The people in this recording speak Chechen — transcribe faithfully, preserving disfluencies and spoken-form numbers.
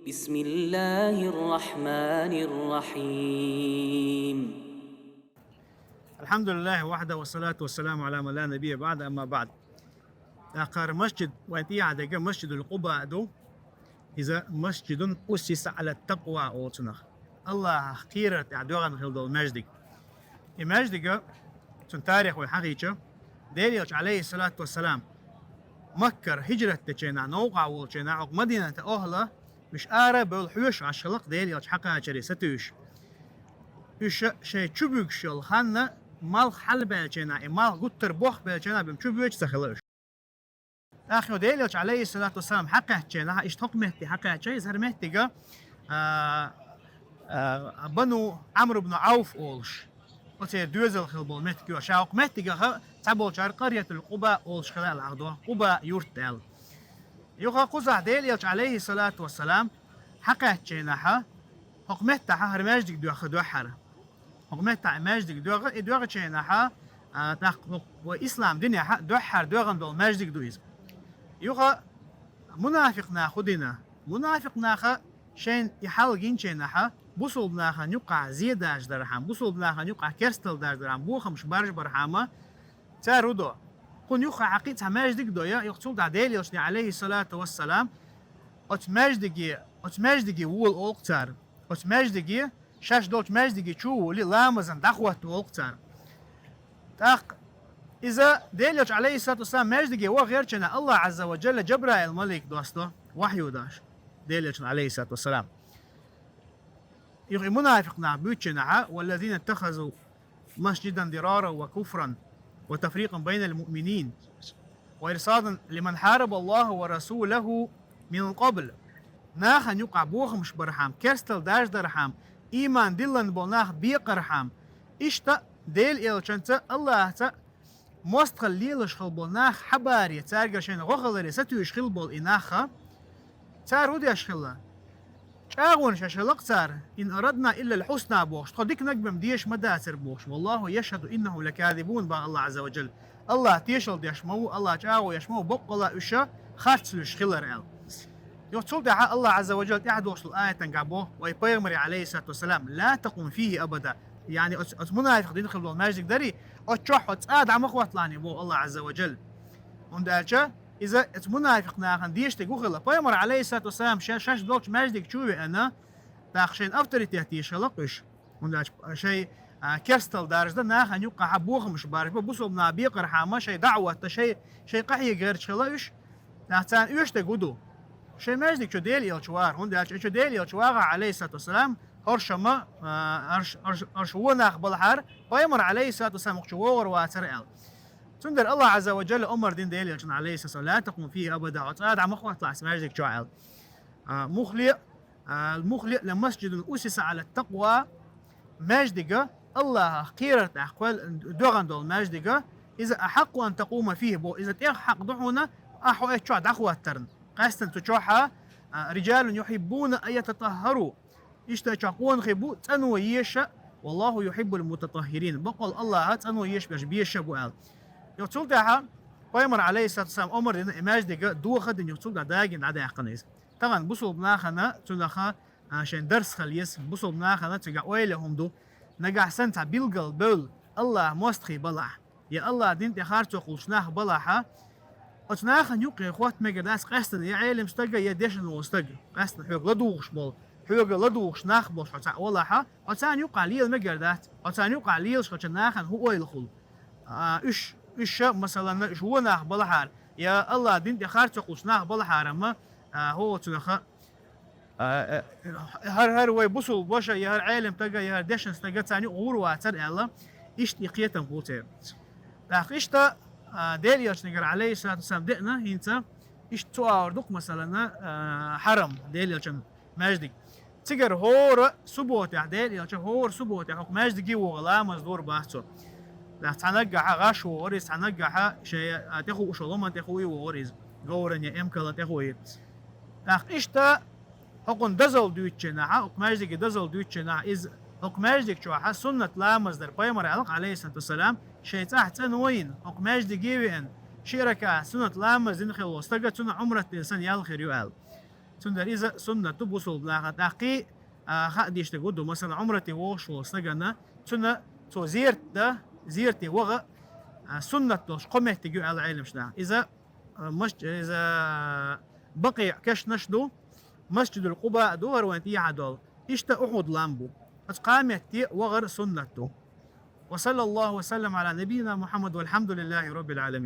بسم الله الرحمن الرحيم. الحمد لله وحده والصلاة والسلام على من لا نبي بعده، أما بعد. ТӀаккха масжид вайн тӀехьа дерг масжидул Къуба ду. Иза масжидун уссиса Ӏала такъва олу цунах. Аллахьах кхерар тӀехь доьгӀна хилла долу маьждиг. И маьждига, цуьнан тарих вай хьахийча, Делан Элча, Ӏалайхиссалату вассалам, Маккара хӀижрат дечу хенахь, новкъахь волчу хенахь, хӀокху Мадинатан охьла уьш ара а бевлла хьоьжуш Ӏаш хилла-кх Делан Элча хьакхачаре сатуьйсуш. Уьш шайн чу буьгуш йолу ханна малх хьалабаьллачу хенахь, и малх гуттар а бохбеллачу хенахь бен чу боьдуш ца хилла уьш. ТӀаккха Делан Элча, Ӏалайхиссалату вассалам, хьакхаьччу хенахь, иштта хӀокху метте хьакхаьчча, иза хӀара меттига, а, а, Бану Ӏамр ибн Ӏауф олуш, оцеран доьзал хилла болу меттиг ю. Ша хӀокху меттигах цхьаболчара Къаръятул Къуба олуш хилла аьлла хьахдо, Къуба юрт аьлла. Юха кхузахь Делан Элча, Ӏалайхиссалату вассалам, хьакхаьччу хенахь, хӀокху меттахь хӀара маьждиг доьхна дуьххьара. ХӀокху меттахь и маьждиг доьгӀна, и доьгӀначу хенахь, а, тӀаккха хӀокху вай ислам динехь дуьххьара доьгӀна долу маьждиг ду иза. Юха мунафикъ наха хӀун дина? Мунафикъ наха шайна и хьал гинчу хенахь, бусулба нахана юккъахь зен даждархьама, бусулба нахана юккъахь керстал даждархьама, бохамаш баржабархьама, цара хӀун до? Кхунна юххехь кхин а цхьа маьждиг а до, я, юха цул тӀаьхьа Делан Элчане, Ӏалайхиссалату вассалам, оцу маьждиге, оцу маьждиге вола олу-кх цара. Оцу маьждиге, шаьш долчу маьждиге чу а волий, ламазна дӀахӀотта олу-кх цара. ТӀаккха иза Делан Элча, Ӏалайхиссалату вассалам, маьждиге ваха гӀертачу хенахь, Аллахь Ӏазза ва Джалла Джабраил малик досто вахьйу даш Делан Элчане, Ӏалайхиссалату вассалам. Юха и мунафикъ нах буьйцучу хенахь: «والذين اتخذوا مسجدا ضرارا وكفرا وتفريقا بين المؤمنين وإرصادا لمن حارب الله ورسوله من قبل». Нахана юккъахь бохамаш бархьама, керстал даждархьама, ийман диллина болу нах бекъархьама, иштта Делан Элчанца, Аллахьца мостагӀалла лелаш хилла болу нах хьабаре, цаьргара шайна гӀо хиларе сатуьйсуш хилла болу и нах, цара хӀун деш хилла? ЧӀагӀонаш еш хилла-кх цара: «إن أردنا إلا الحسنى», бохуш, тхо диканиг бен деша ма дацара бохуш. «والله يشهد إنهم لكاذبون», бах Аллахь Ӏазза ва Джалла. Аллахь тешалла деш ма ву, Аллахь чӀагӀо еш ма ву, боккъала уьш харц луьйш хилар аьлла. Юха цул тӀаьхьа Аллахь Ӏазза ва Джалла тӀаьхьа долуш долу аятангахь боху вай пайхамаре, Ӏалайхиссалату вассалам: «لا تقم فيه أبدا». Яъни оцу, оцу мунафикъ дина хилла долу маьждиг дарий, оцу чохь хьо цкъа а дӀа ма хӀотталахь боху Аллахь Ӏазза ва Джалла. ХӀунда аьлча иза оцу мунафикъ нахана деша дерг хилла. Пайхамар, Ӏалайхиссалату вассалам, ша-, шаьш долчу маьждиге чу а веана, тӀаккха шайна авторитет езаш хилла-кх уьш. ХӀунда аьлча шайн, а, керстал даржадан, нахана юккъахь бохамаш баржабан, бусулба нах бекъархьама, шайн даӀват дан, шайн, шайн къахьега гӀерташ хилла уьш. ТӀаккха царна оьшург хӀун ду? Шайн маьждиг чу Делан Элча вара, хӀунда аьлча и чу Делан Элча вагӀахь, Ӏалайхиссалату вассалам, хӀорш-м, а, хӀорш, хӀорш, хӀорш вон нах балахьара, пайхамар, Ӏалайхиссалату вассалам, хӀокху чу вогӀур вацара аьлла. Цундела Аллахь Ӏазза ва Джалла омра дина Делан Элчане, Ӏалайхиссалату вассалам: «لا تقم فيه أبدا», хьо цкъа а дӀа ма хӀотталахь оцу маьждиг чохь аьлла. А, мухле, а, мухле: «لمسجد أسس على التقوى», маьждига Аллахьах кхерар тӀехь кхоьл-, доьгӀна долу маьждига, иза «أحق أن تقوم فيه», бо, иза тӀех хьакъ ду хьуна, ахь хьо оцу чохь дӀахӀоттарна. Къаьстина цу чохь а, а, «رجال يحبون أن يتطهروا». Иштта чохь къонахий бу цӀано езаш, «والله يحب المتطهرين». Баккъалла Аллахь цӀано езаш берш безаш бу аьлла. Юха цул тӀаьхьа пайхамар, Ӏалайхиссалату вассалам, омра дина и маьждига доха а дина, юха цул тӀаьхьа дагийна дӀадаьккхина иза. Тахана бусулба нахана цунах, а, шайн дарс хила еза, бусулба нахана цигахь ойла хӀума ду. Нагахь санна цхьа билггал бевлла Аллахь мостагӀий балахь, я Аллахь дина тӀе харцо кхуллуш нах балахь, оцу нахана юккъе хӀотта мегар дац къаьстина я Ӏелам стаг, я дешна волу стаг, къаьстина хьоьга ладугӀуш болу, хьоьга ладугӀуш нах болуш хьо цхьаъ валахь, хьо царна юккъахь лела мегар дац, хьо царна юккъахь лелаш хилча нахана хӀун ойла хуьлу? А, уьш, уьш, масалан, уьш вон нах балахьара, я Аллахь дина тӀе харцо кхуллуш нах балахьара-м, а, хӀокху цунах а, э, хӀара, хӀара вай бусулба ваша, я хӀара Ӏелам стага, я хӀара дешна стага царна юкъа гӀур вацара аьлла, иштта и кхетам хуьлу церан. ТӀаккха иштта, а, Делан Элчанегара, Ӏалайхиссалату вассалам, деана хӀинца, иштта цу агӀор ду-кх, масалана, а, хьарам, Делан Элчан маьждиг. Цигара хӀора субботехь, Делан Элча хӀора субботехь хӀокху маьждиге а вогӀий ламаз дора бах цо. ТӀаккха цхьа наггахьа гӀаш вогӀура иза, цхьа наггахьа шайн, а, тӀехуъуш волу хӀуманна тӀехуий вогӀура иза, говран я эмкалан тӀехуий. ТӀаккха иштта хӀокхунна дозалла дуьйцучу хенахь, хӀокху маьждиге дозалла дуьйцучу хенахь, иза хӀокху маьждиг чохь суннат ламаз дар пайхамара аьлла-кх, Ӏалайхиссалату вассалам, шайн цӀахь цӀанвайна, хӀокху маьждиге а веана, ши ракаӀат суннат ламаз дина хилла волу стага цунна Ӏумрат дина санна ял хир ю аьлла. Цундела иза суннат ду бусалба наха. ТӀаккха, а, хаа дийшдаг ду, масала, Ӏумрате вогӀуш волу стагана, цуьнан цо зерат дан, зерате ваха, а, суннат долуш кхо меттиг ю аьлла Ӏеламнаха. Иза, а, масж-, иза Бакъиъ кешнаш ду, Масжидул Къуба а ду, хӀара вайн тӀехьа долу. Иштта Ухьуд лам бу. Оцу кхаа метте вахар суннат ду. Ва саллаллаху ва саллам ала набийина Мухьаммад, валхьамдулиллахи роббил Ӏаламин.